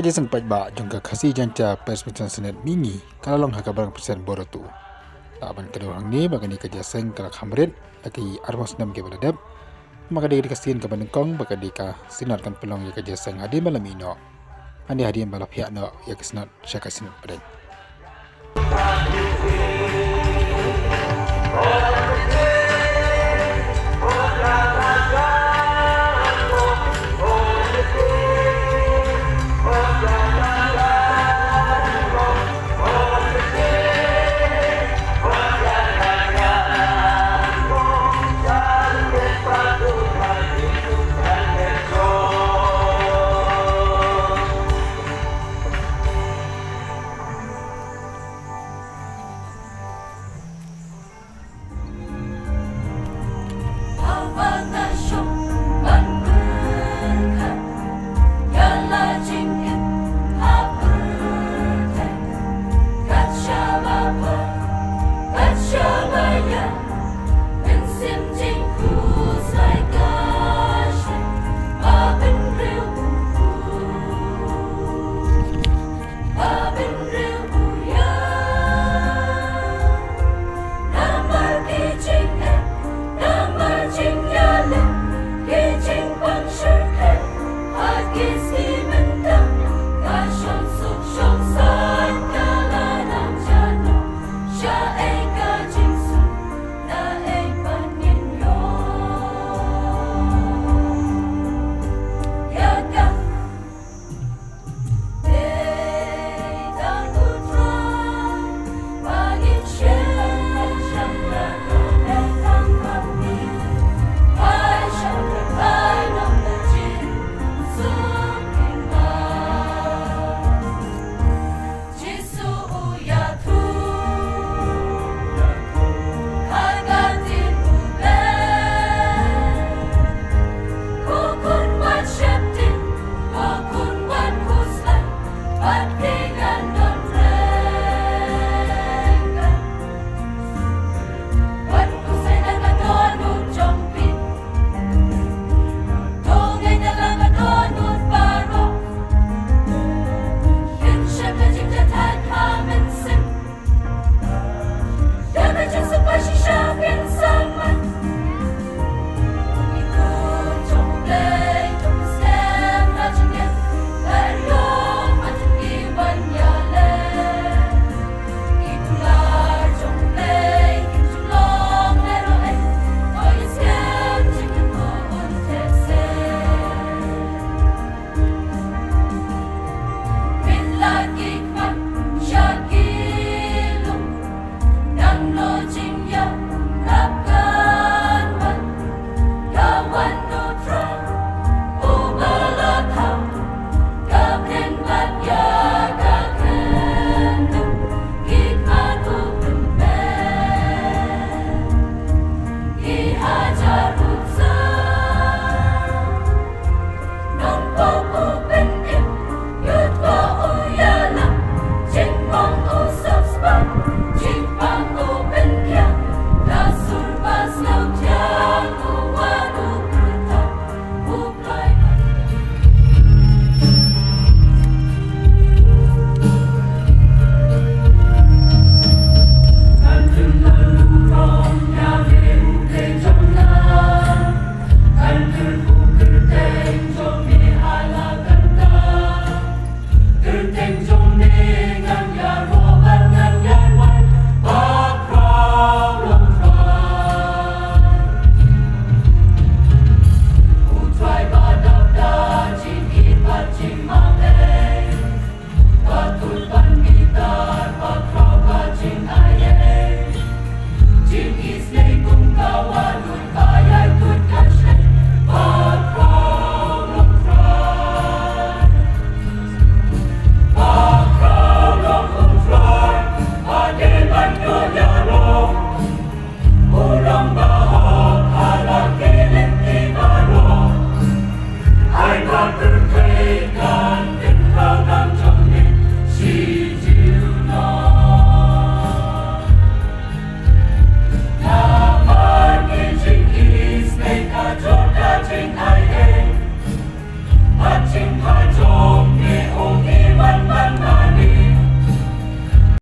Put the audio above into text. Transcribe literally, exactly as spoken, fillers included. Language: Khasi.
Ka jingïaseng paidbah jong ka Khasi Jaiñtia Presbyterian Synod Mihngi ka la long ha ka Balang Pyrsen Borotu. La ban kdew hangne ba kane ka jingïaseng ka la kham rit da ki arphew snem kiba la dep. Namar ka dei ka sien kaba nyngkong ba ka dei ka Synod kan pynlong ïa ka jingïaseng hadien ba la mih noh, hadien ba la phiah noh ïa ka Synod sha ka Synod Pdeng.